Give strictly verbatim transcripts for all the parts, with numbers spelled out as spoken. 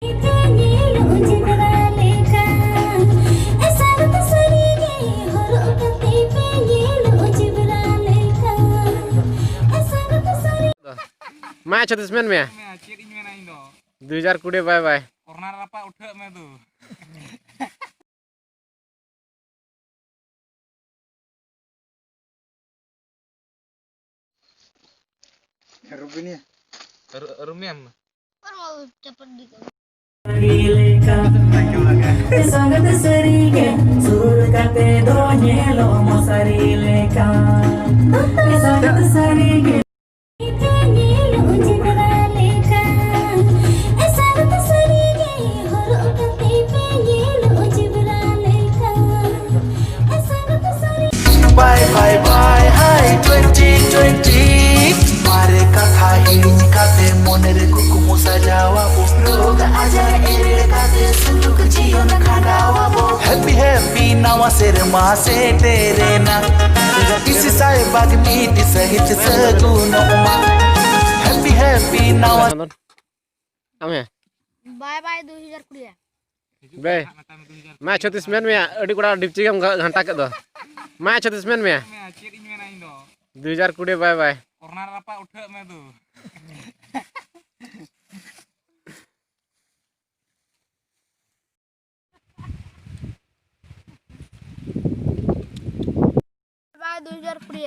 ᱧᱮᱞᱚᱜ ᱡᱮᱵᱽᱨᱟ ᱞᱮᱠᱟ, ᱮ ᱥᱟᱨ ᱫᱚ ᱥᱟᱹᱨᱤ ᱜᱮ ᱦᱚᱨᱚᱜ ᱠᱟᱛᱮ ᱯᱮ ᱧᱮᱞᱚᱜ ᱡᱮᱵᱽᱨᱟ ᱞᱮᱠᱟ, ᱮ ᱥᱟᱨ ᱫᱚ ᱥᱟᱹᱨᱤ ᱢᱟ ᱪᱷᱟᱛᱤᱥ ᱢᱮᱱ ᱢᱮᱭᱟ᱾ ᱪᱮᱫ ᱤᱧ ᱢᱮᱱᱟ ᱤᱧ ᱫᱚ? ᱫᱩ ᱦᱟᱡᱟᱨ ᱠᱩᱲᱤ ᱵᱟᱭ ᱵᱟᱭ᱾ ᱠᱚᱨᱱᱟᱨ ᱨᱟᱯᱟᱜ ᱩᱴᱷᱟᱹᱜ ᱢᱮ ᱫᱩ᱾ ᱨᱩᱵᱤᱱᱤᱭᱟ᱾ ᱨᱩ-, ᱨᱩᱢᱤᱭᱟᱢ᱾ ᱥᱟᱹᱨᱤ ᱞᱮᱠᱟ᱾ ᱥᱟᱸᱜᱟᱛ ᱥᱟᱹᱨᱤ ᱜᱮ, ᱥᱩᱨ ᱠᱟᱛᱮ ᱫᱚ ᱧᱮᱞᱚᱜ ᱢᱚᱥᱟᱨᱤ ᱞᱮᱠᱟ᱾ ᱥᱟᱸᱜᱟᱛ ᱥᱟᱹᱨᱤ ᱜᱮ᱾ ᱧᱮᱞᱚᱜ ᱡᱮᱵᱽᱨᱟ ᱞᱮᱠᱟ᱾ ᱥᱟᱸᱜᱟᱛ ᱥᱟᱹᱨᱤ ᱜᱮ, ᱦᱚᱨᱚᱜ ᱠᱟᱛᱮ ᱯᱮ ᱧᱮᱞᱚᱜ ᱡᱮᱵᱽᱨᱟ ᱞᱮᱠᱟ᱾ ᱥᱟᱸᱜᱟᱛ ᱥᱟᱹᱨᱤ Bye bye bye hi twenty twenty. ᱢᱟᱨᱮ ᱠᱟᱛᱷᱟ ᱦᱤᱲᱤᱧ ᱠᱟᱛᱮ ᱢᱚᱱᱮ ᱨᱮ ᱠᱩᱠᱢᱩ ᱥᱟᱡᱟᱣ ᱟᱵᱚ᱾ ᱨᱳᱜᱽ ᱟᱡᱟᱨ ᱮᱲᱮ ᱠᱟᱛᱮ ᱥᱩᱞᱩᱠ ᱡᱤᱭᱚᱱ ᱠᱷᱟᱸᱰᱟᱣ ᱟᱵᱚ᱾ Happy happy ᱱᱟᱣᱟ ᱥᱮᱨᱢᱟ ᱥᱮᱴᱮᱨᱮᱱᱟ᱾ ᱤᱥᱤ ᱥᱟᱭ ᱵᱟᱜᱽ ᱢᱤᱫ ᱥᱟᱹᱦᱤᱛ ᱥᱟᱹᱜᱩᱱᱚᱜ ᱢᱟ᱾ Happy happy ᱱᱟᱣᱟ ᱟᱢ ᱦᱮᱸ᱾ ᱵᱟᱭ ᱵᱟᱭ ᱫᱩ ᱦᱟᱡᱟᱨ ᱠᱩᱲᱤ᱾ ᱵᱮ, ᱢᱟ ᱪᱷᱚᱛᱤᱥ ᱢᱮᱱ ᱢᱮᱭᱟ, ᱟᱹᱰᱤ ᱠᱚᱲᱟ ᱰᱤᱯᱪᱤ ᱜᱮᱢ ᱜᱷᱟ-, ᱜᱷᱟᱱᱴᱟ ᱠᱮᱫ ᱫᱚ᱾ ᱢᱟ ᱪᱷᱚᱛᱤᱥ ᱢᱮᱱ ᱢᱮᱭᱟ᱾ ᱪᱮᱫ ᱤᱧ ᱢᱮᱱᱟ ᱤᱧ ᱫᱚ? ᱫᱩ ᱦᱟᱡᱟᱨ ᱠᱩᱲᱤ ᱵᱟᱭ ᱵᱟᱭ᱾ ᱠᱚᱨᱱᱟᱨ ᱨᱟᱯᱟᱜ ᱩᱴᱷᱟᱹᱜ ᱢᱮ ᱫᱩ᱾ ᱵᱟᱭ ᱫᱩ ᱦᱟᱡᱟᱨ ᱠᱩᱲᱤ᱾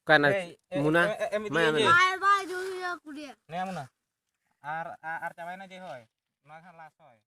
ᱚᱠᱟᱭᱮᱱᱟ ᱮᱭ, ᱮ-, ᱢᱩᱱᱟ? ᱮ-, ᱮ-, ᱮᱢ ᱤᱫᱤ ᱢᱟ ᱤᱧ ᱢᱮ᱾ ᱵᱟᱭ ᱵᱟᱭ ᱫᱩ ᱦᱟᱡᱟᱨ ᱠᱩᱲᱤ᱾ ᱱᱮ ᱢᱩᱱᱟ᱾ ᱟᱨ, ᱟ-, ᱟᱨ ᱪᱟᱵᱟᱭᱮᱱᱟ ᱡᱮ ᱦᱚᱭ᱾ ᱱᱚᱣᱟ ᱜᱮ ᱦᱟᱸᱜ ᱞᱟᱥ ᱦᱚᱭ᱾